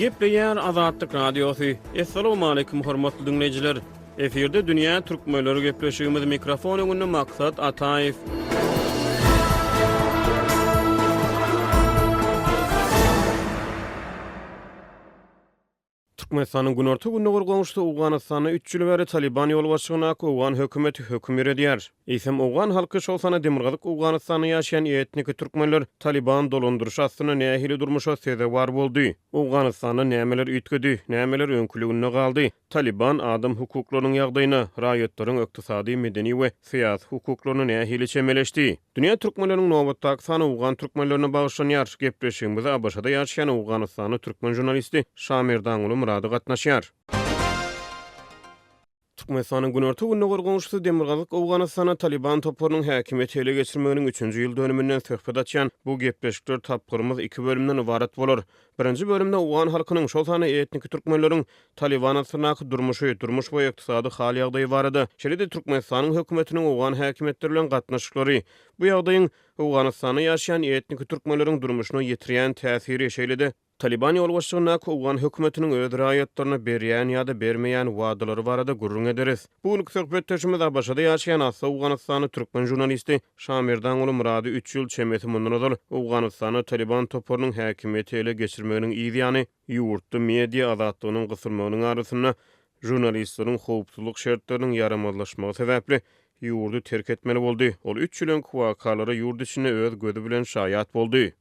Gepleýär Azatlyk Radiosy. Assalamualaikum hormatly diňleýjiler. Efirde dünýä türkmenleri gepleşigimiz mikrofon öňünde Maksat Ataýew. Türkmenistanyň günorta-gündogar goňşusy Owganystanda üç ýyl bäri Talyban ýolbaşçylygyndaky owgan hökümeti höküm ýöredýär. Eýsem, owgan halky, şol sanda Demirgazyk Owganystanda ýaşaýan etniki türkmenler Talyban dolandyryşy astynda nähili durmuşa sezewar boldy? Owganystanda nämeler üýtgedi, nämeler öňküliginde galdy? Talyban adam hukuklarynyň ýagdaýyna, raýatlaryň ykdysady, medeni we syýasy hukuklaryna nähili çemeleşdi? Dünýä türkmenleriniň nobatdaky sany owgan türkmenlerine bagyşlanýar. Gepleşigimize ABŞ-da ýaşaýan owganystanly türkmen žurnalisti Şamerdanguly Myrady gatnaşýar. Türkmenistanyň günorta-gündogar goňşusy Demirgazyk Owganystanda Talyban toparynyň häkimiýeti ele geçirmeginiň üçünji ýyl dönüminden söhbet açýan bu gepleşikler tapgyrymyz iki bölümden ybarat bolar. Birinji bölümde owgan halkynyň, şol sanda etniki türkmenleriň Talyban astyndaky durmuşy, durmuş we ykdysady hal-ýagdaýy barada, şeýle-de Türkmenistanyň hökümetiniň owgan häkimiýetleri bilen gatnaşyklary, bu ýagdaýyň Owganystanda ýaşaýan etniki türkmenleriň durmuşyna ýetirýän täsiri, şeýle-de, Talyban ýolbaşçylygyndaky owgan hökümetiniň öz raýatlaryna berýän ýa-da bermeýän wadalary barada gürrüň ederis. Bu günki söhbetdeşimiz ABŞ-da ýaşaýan asly owganystanly türkmen žurnalisti Şamerdanguly Myrady üç ýyl çemesi mundan ozal Owganystanda Talyban toparynyň häkimiýeti ele geçirmeginiň yz ýany, ýurtda media azatlygynyň gysylmagynyň arasynda žurnalistleriň howpsuzlyk şertleriniň ýaramazlaşmagy sebäpli ýurdy terk etmeli boldy. Ol üç ýyl öňki wakalara ýurt içinde öz gözi bilen şaýat boldy.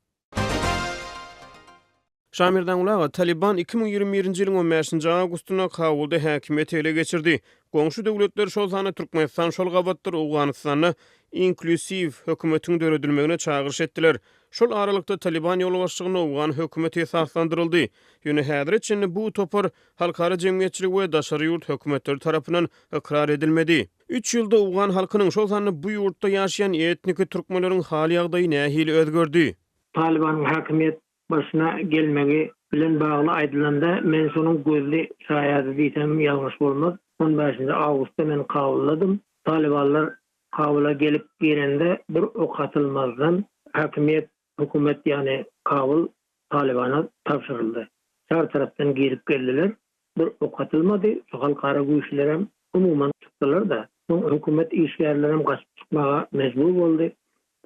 Şamerdanguly aga, Talyban 2021-nji ýylyň on bäşinji awgustynda Kabulda häkimiýeti ele geçirdi. Goňşy döwletler, şol sanda Türkmenistan şol gabatdyr Owganystanda inklýusiw hökümetiň döredilmegine çagyryş etdiler. Şol aralykda Talyban ýolbaşçylygynda owgan hökümeti esaslandyryldy. Ýöne häzire çenli bu topar halkara jemgyýetçiligi we daşary ýurt hökümetleri tarapyndan ykrar edilmedi. Üç ýylda owgan halkynyň, şol sanda bu ýurtda ýaşaýan etniki türkmenleriň hal-ýagdaýy nähili özgerdi? Talybanyň häkimiýet başyna gelmegi bilen bagly aýdylanda, men şonuň gözli şaýady diýsem ýalňyş bolmaz. On bäşinji awgustda men Kabuldadym. Talybanlar Kabula gelip girende bir ok atylmazdan häkimiýet, hökümet ýagny Kabul Talybana tabşyryldy. Çar tarapdan girip geldiler. Bir ok atylmady. Şu halkara güýçlerem umuman çykdylar-da. Soň hökümet işgärlerem gaçyp çykmaga mejbur boldy.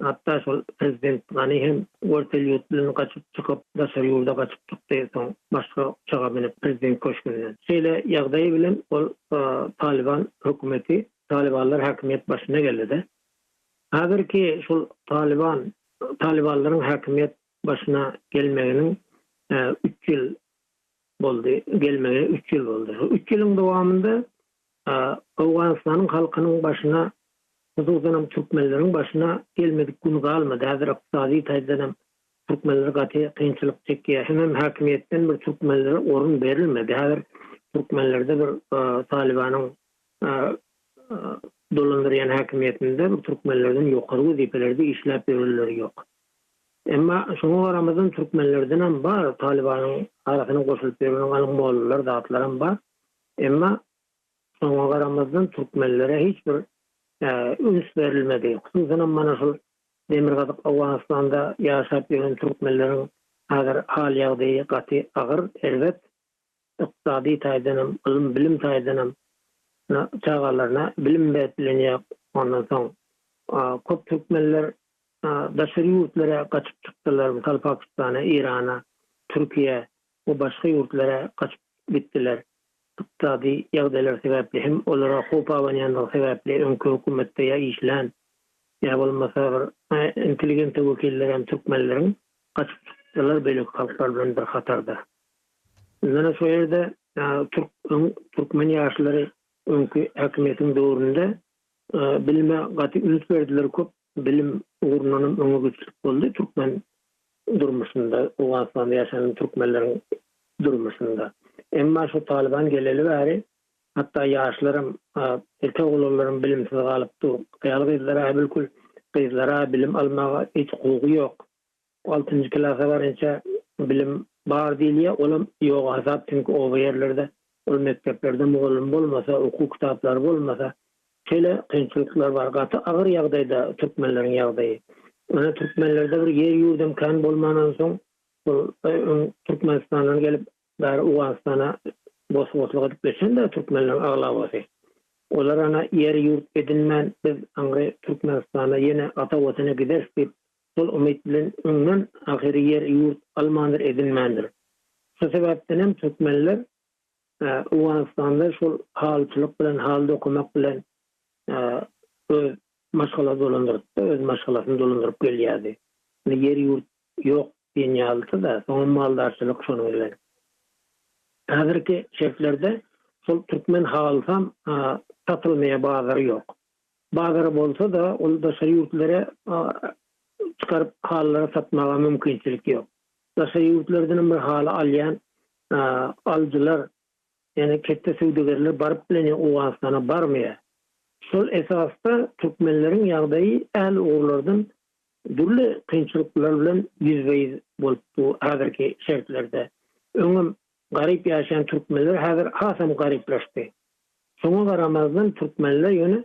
Hatda şol prezident Gani hem wertolýot bilen gaçyp çykyp, daşary ýurda gaçyp çykdy, soň başga uçaga münüp prezident köşgünden. Şeýle ýagdaý bilen ol Talyban hökümeti, talybanlar häkimiýet başyna geldi-de. Häzirki şol Talyban, talybanlaryň häkimiýet başyna gelmeginiň üç ýyl boldy, gelmegine üç ýyl boldy. Şu üç ýylyň dowamynda Owganystanyň halkynyň başyna, hususanam türkmenleriň başyna gelmedik gün galmady. Häzir ykdysady taýdanam türkmenler gaty kynçylyk çekýär. Hemem häkimiýetden bir türkmenlere orun berilmedi. Häzir türkmenlerde bir Talybanyň dolandyrýan häkimiýetinde bir türkmenlerden ýokary wezipelerde işläp ýörenleri ýok. Emma şoňa garamazdan türkmenlerdenem bar Talybanyň arasyna goşulyp ýören galyň mollalar zatlaram bar. Emma şoňa garamazdan türkmenlere hiç bir üns berilmedi. Hususanam mana şul Demirgazyk Owganystanda ýaşap ýören türkmenleriň häzir hal-ýagdaýy gaty agyr, erbet. Ykdysady taýdanam, ylym-bilim taýdanam çagalaryna bilim berip bilenýok. Ondan soň köp türkmenler daşary ýurtlara gaçyp çykdylar, mysal Pakistana, Eýrana, Türkiýä we başga ýurtlara gaçyp gitdiler. Ykdysady ýagdaýlar sebäpli hem olara howp abanýandygy sebäpli öňki hökümetde ýa işlän, ýa bolmasa bir intelligensiýa wekilleri hem türkmenleriň gaçyp çykdylar beýleki halklar bilen bir hatarda. Ýöne şo ýerde türk öň türkmen ýaşlary öňki häkimiýetiň döwründe bilime gaty üns berdiler köp bilim ugrundanam öňe gidişlik boldy türkmen durmuşynda, Owganystanda ýaşan türkmenleriň durmuşynda. Emma şu Talyban geleli bäri hatda ýaşlaram, erkek oglanlaram bilimsiz galyp dur. Aýal-gyzlara bilkul gyzlara bilim almaga hiç hukugy ýok. Altynjy klasa barynça bilim bar diýilýär, olam ýok hasap, çünki oba ýerlerde ol mekdeplerde mugallym bolmasa, okuw kitaplary bolmasa, şeýle kynçylyklar bar. Gaty agyr ýagdaýda türkmenleriň ýagdaýy. Ýöne türkmenlerde bir ýer-ýurdam kän bolmandan soň, ol öň Türkmenistandan gelip. Bäri Owganystana bosgunçylyk edip geçen-de türkmenleriň aglabasy. Olar ana ýer-ýurt edinmän biz aňry Türkmenistana ýene ata watana gideris diýip şol umyt bilen öňden ahyry ýer-ýurt almandyr edinmändir. Şu sebäpdenem türkmenler Owganystanda şol halyçylyk bilen haly dokamak bilen öz maşgala dolandyrypdy, öz maşgalasyny dolandyryp gelýärdi. Indi ýer-ýurt ýok diýen ýalydy-da, soňam maldarçylyk şonuň bilen. Häzirki şertlerde şol türkmen halysam satylmaýar, bazary ýok. Bazary bolsa-da, ol daşary ýurtlara çykaryp halylary satmaga mümkinçilik ýok. Daşary ýurtlardanam bir haly alýan alyjylar, ýagny ketde söwdagerler baryp bilen ýok, Owganystana barmaýar. Şol esasda türkmenleriň ýagdaýy ähli ugurlardan dürli kynçylyklar bilen ýüzbe-ýüz bolup dur häzirki şertlerde. Öňem garyp ýaşaýan türkmenler häzir hasam garyplaşdy. Şoňa garamazdan türkmenler ýöne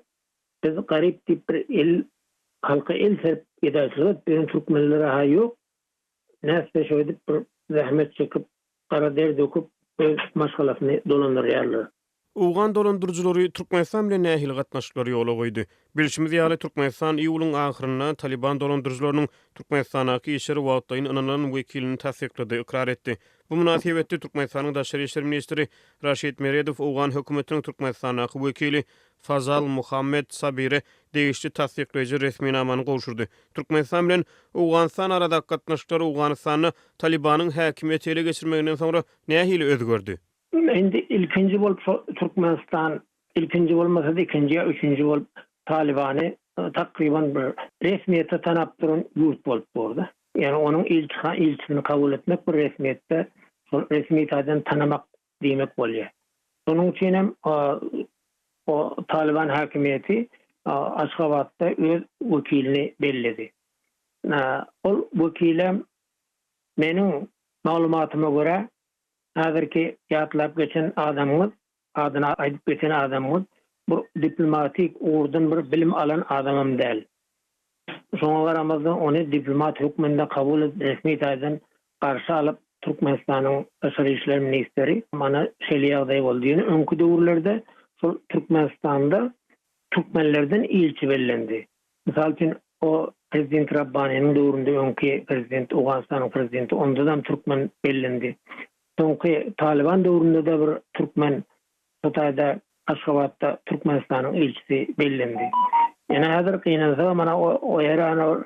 biz garyp diýip bir el halka el serip gedaýçylyk edip ýören türkmenler-ha ýok. Nätse şeýdip bir zähmet çekip, gara der döküp öz maşgalasyny dolandyrýarlar. Owgan dolandyryjylary Türkmenistan bilen nähili gatnaşyklary ýola goýdy? Bilşimiz ýaly, Türkmenistan iýulyň ahyrynda Talyban dolandyryjylarynyň Türkmenistandaky işleri wagtlaýyn ynanylan wekilini tassyklady, ykrar etdi. Bu mynasybetli Türkmenistanyň daşary işler ministri Raşid Meredow owgan hökümetiniň Türkmenistandaky wekili Fazal Muhammed Sabire degişli tassyklaýjy resminamany gowşurdy. Türkmenistan bilen Owganystan aradaky gatnaşyklar Owganystanda Talybanyň häkimiýeti ele geçirmeginden soňra nähili özgerdi? Indi ilkinji bolup şo Türkmenistan ilkinji bolmasa-da ikinji ýa üçünji bolup Talybany takryban bir resmiýetde tanap duran ýurt bolup durdy. Ýagny onuň ilçiha ilçisini kabul etmek bir resmiýetde şol resmi taýdan tanamak diýmek bolýar. Şonuň üçin hem o Talyban häkimiýeti Aşgabatda öz wekilini belledi. Ol wekilem meniň maglumatyma görä Häzirki ýatlap geçen adamyňyz, adyny aýdyp geçen adamyňyz bir diplomatik ugurdan bir bilim alan adamam däl. Şoňa garamazdan ony diplomat hökmünde kabul edip resmi taýdan garşy alyp Türkmenistanyň daşary işler ministri mana şeýle ýagdaý boldy. Ýöne öňki döwürlerde şol Türkmenistanda türkmenlerden ilçi bellendi. Mysal üçin, o prezident Rabbanynyň döwründe öňki prezident, Owganystanyň prezidenti, ondadam türkmen bellendi. Soňky Talyban döwründe-de bir türkmen şo taýda Aşgabatda Türkmenistanyň ilçisi bellendi. Ýöne häzir gynansagam ana o ýere ana bir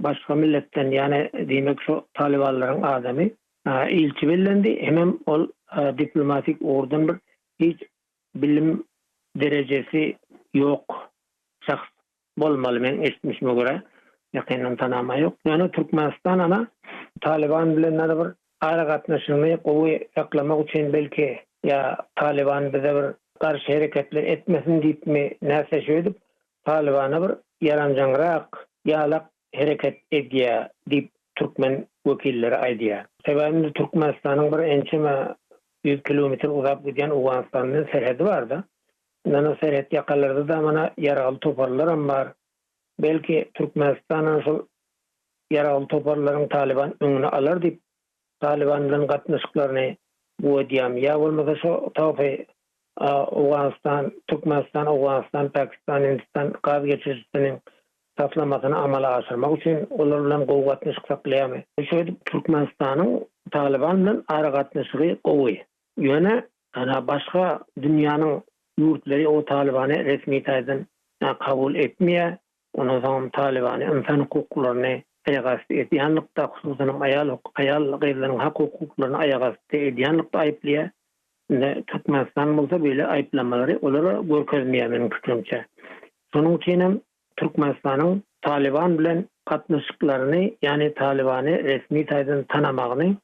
başga milletden, ýagny diýmek şo talybanlaryň adamy ilçi bellendi hemem ol diplomatik ugurdan bir hiç bilim derejesi ýok şahs bolmaly meň eşitmişime görä ýakyndan tanama ýok. Ýöne Türkmenistan ana Talyban bilen ana bir aragatnaşygyny gowy saklamak üçin belki ýa Talyban bize bir garşy hereketler etmesin diýipmi nätse şeýdip Talybana bir ýaranjaňrak ýalak hereket edýä diýip türkmen wekilleri aýdýa. Sebäbi indi Türkmenistanyň bir ençeme ýüz kilometr uzap gidýän Owganystan bilen serhedi barda. Ynana serhet ýakalarda-da mana ýaragly toparlaram bar. Belki Türkmenistanam şol ýaragly toparlaryň Talyban öňüni alar diýip Talyban bilen gatnaşyklaryny gowy edýärmi ýa bolmasa şo tawfy Owganystan, Türkmenistan, Owganystan, Pakistan, Hindistan gaz geçirijisiniň taslamasyny amala aşyrmak üçin olar bilen gowy gatnaşyk saklaýarmy? Şeýdip Türkmenistanyň Talyban bilen aragatnaşygy gowy. Ýöne ana başga dünýäniň ýurtlary o Talybany resmi taýdan kabul etmeýär. Ondan soňam Talybany ynsan hukuklaryny aýagasty edýänlikde, hususanam aýal aýal gyzlaryň hak hukuklaryny aýagasty edýänlikde aýyplaýar. Indi Türkmenistan bolsa beýle aýyplamalary olara görkezmeýär meniň pikirimçe. Şonuň üçinem Türkmenistanyň Talyban bilen gatnaşyklaryny, ýagny Talybany resmi taýdan tanamagyny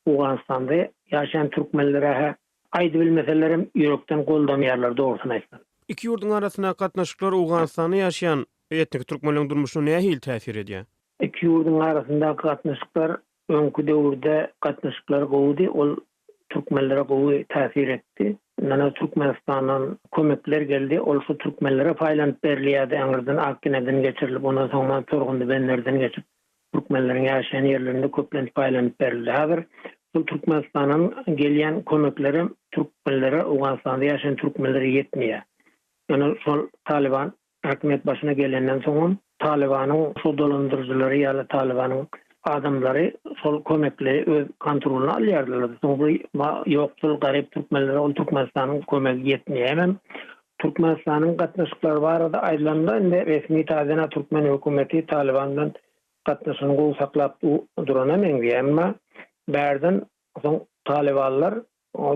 Owganystanda ýaşaýan türkmenlere-hä aýdybilmeselerem ýürekden goldamaýarlar dogrusyny aýtsam. Iki ýurduň arasyndaky gatnaşyklar Owganystanda ýaşaýan etniki türkmenleriň durmuşyna nähili täsir edýär? Iki ýurduň arasyndaky gatnaşyklar öňki döwürde gatnaşyklar gowudy, ol türkmenlere gowy täsir etdi. Mana Türkmenistandan kömekler geldi, ol şu türkmenlere paýlanyp berilýärdi, aňyrdan Akgeneden geçirilip, ondan soňra Turgundy benderden geçip türkmenleriň ýaşaýan ýerlerinde köplenç paýlanyp berildi. Häzir Şol Türkmenistandan gelýän kömeklerem türkmenlere, Owganystanda ýaşaýan türkmenlere ýetmeýär. Ýöne şol Talyban häkimiýet başyna gelenden soňam Talybanyň şu dolandyryjylary ýaly Talybanyň adamlary şol kömekleri öz kontrolyna alýardylar. Soňra ýoksul garyp türkmenlere ol Türkmenistanyň kömegi ýetmeýär. Hemem Türkmenistanyň gatnaşyklary barada aýdylanda indi resmi taýdan türkmen hökümeti Talyban bilen gatnaşygyny gowy saklap durana meňzeýär. Emma bärden soň talybanlar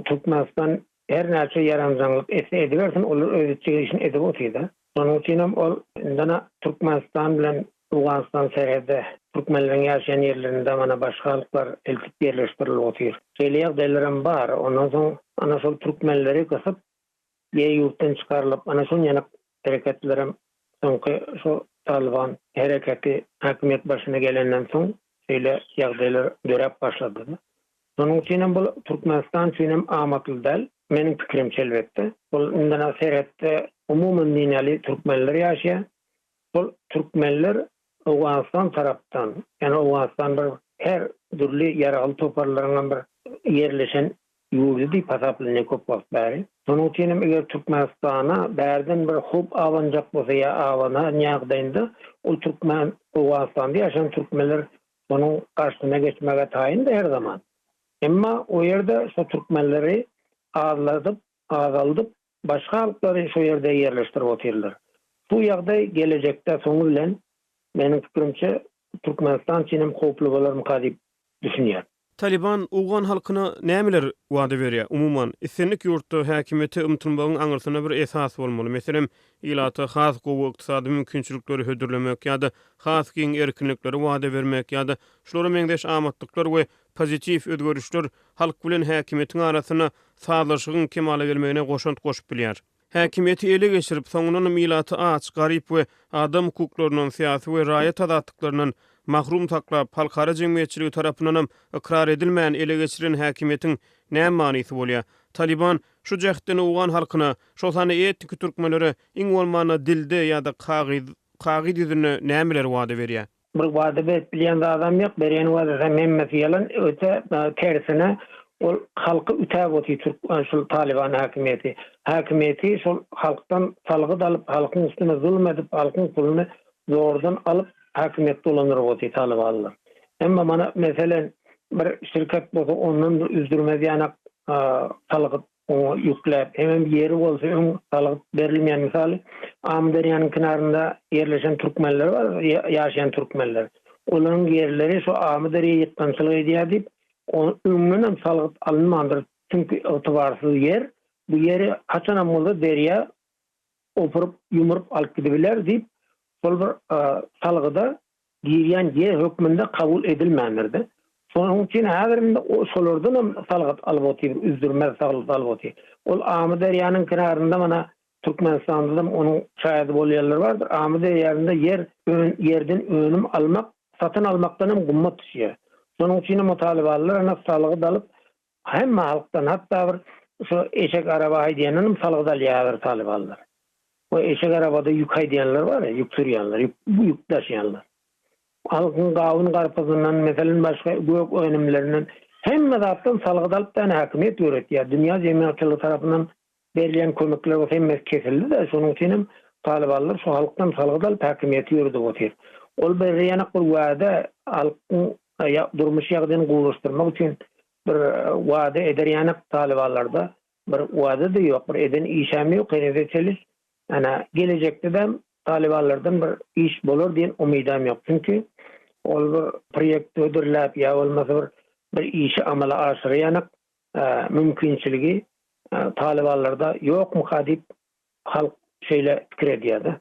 Türkmenistan her näçe ýaranjaňlyk etse edibersin, olar öz etjek işini edip otyr-da. Şonuň üçinem ol indem Türkmenistan bilen Owganystan serhede türkmenleriň ýaşaýan ýerlerinde mana başga halklar eltip ýerleşdirilip otyr. Şeýle ýagdaýlaram bar. Ondan soň ana şol türkmenleri gysyp ýa ýurtdan çykarylyp ana şon ýanak hereketlerem soňky şu Talyban hereketi häkimiýet başyna gelenden soň şeýle ýagdaýlar döräp başlady. Şonuň üçinem bul Türkmenistan üçinem amatly däl. Meniň pikirimçe elbetde. Bul indena serhetde umuman dünýäli türkmenler ýaşaýar. Şol türkmenler Owganystan tarapdan, ýagny Owganystan bir her dürli ýaragly toparlaryňam bir ýerleşen ýurdy diýip hasaplanýar köp wagt bäri. Şonuň üçinem eger Türkmenistana bärden bir howp abanjak bolsa ýa abanan ýagdaýynda ol türkmen Owganystanda ýaşaýan türkmenler Onuň garşysyna geçmäge taýyndy her zaman. Emma o ýerde şo türkmenleri azladyp, azaldyp, başga halklary şo ýerde ýerleşdirip otyrlar. Bu ýagdaý gelejekde soňy bilen, meniň pikirimçe, Türkmenistan üçin hem howply bolarmyka diýip düşünýän. Talyban owgan halkyna nämeler wada berýär? Umuman, islendik ýurtda häkimiýete ymtylmagyň aňyrsynda bir esas bolmaly. Meselem, ilata has gowy ykdysady mümkinçilikleri hödürlemek ýa-da has giň erkinlikleri wada bermek ýa-da şulara meňzeş amatlyklar we pozitiw özgerişler halk bilen häkimiýetiň arasynda sazlaşygyň kemala gelmegine goşant goşup bilýär. Häkimiýeti ele geçirip, soňundanam ilaty aç, garyp we adam hukuklaryndan, syýasy we raýat azatlyklaryndan mahrum saklap, halkara jemgyýetçiligi tarapyndanam ykrar edilmän ele geçirilen häkimiýetiň näme manysy bolýar? Talyban şu jähtden owgan halkyna, şol sanda etniki türkmenlere iň bolmanda dilde ýa-da kagyz kagyz ýüzünde nämeleri wada berýär? Bir wada berip bilýän zadam ýok, berýän wadasam hemmesi ýalan, öte tersine ol halky ütäp otyr türk şul talyban häkimiýeti. Häkimiýeti şol halkdan salgyt alyp, halkyň üstüne zulum edip, halkyň puluny zordan alyp häkimiýet dolandyryp otyr talybanlar. Emma mana meselen bir şirket bolsa ondan bir üzdürmez ýanak salgyt oňa ýükläp, hemem ýeri bolsa öň salgyt berilmeýän mysaly Amyderýanyň kenarynda ýerleşen türkmenler bar, ýaşaýan türkmenler. Olaryň ýerleri şo Amyderýa ýykgynçylyk edýär diýip, öňdenem salgyt alynmandyr. Çünki ygtybarsyz ýer, bu ýeri haçanam bolsa derýa opuryp, ýumrup alyp gidibiler diýip, şol bir salgyda girýän ýer hökmünde kabul edilmändir-de. Şonuň üçin häzir indi şolardanam salgyt alyp otyr, üzdürmez salgyt alyp otyr. Ol Amyderýanyň kenarynda mana Türkmenistandadam onuň şaýady bolýanlar bardyr. Amyderýasynda ýer ýerden önüm almak satyn almakdanam gymmat düşýär. Şonuň üçinem o talybanlar ana salgyt alyp hemme halkdan hatda bir şo eşek araba haýdaýandanam salgyt alýar häzir talybanlar. O eşek arabada ýük haýdaýanlar bar-a, ýük sürýänler, ýük ýük daşaýanlar. Halkyň gawun-garpyzyndan, meselem, başga gök önümlerinden, hemme zatdan salgyt alyp däne häkimiýet ýöretýär. Dünýä jemgyýetçiligi tarapyndan berilýän kömekler bolsa hemmesi kesildi-de, şonuň üçinem talybanlar şu halkdan salgyt alyp häkimiýeti ýöredip otyr. Ol berýänek bir wada halkyň durmuş ýagdaýyny gowulaşdyrmak üçin bir wada eder ýanak talybanlarda Bir wada-da ýok, bir eden işem ýok henize çenli. Ana, gelejekde-de talybanlardan bir iş bolar diýen umydam ýok. Çünki ol bir proýekt hödürläp ýa bolmasa bir bir işi amala aşyraýanak mümkinçiligi talybanlarda ýokmuka diýip halk şeýle pikir edýär-de.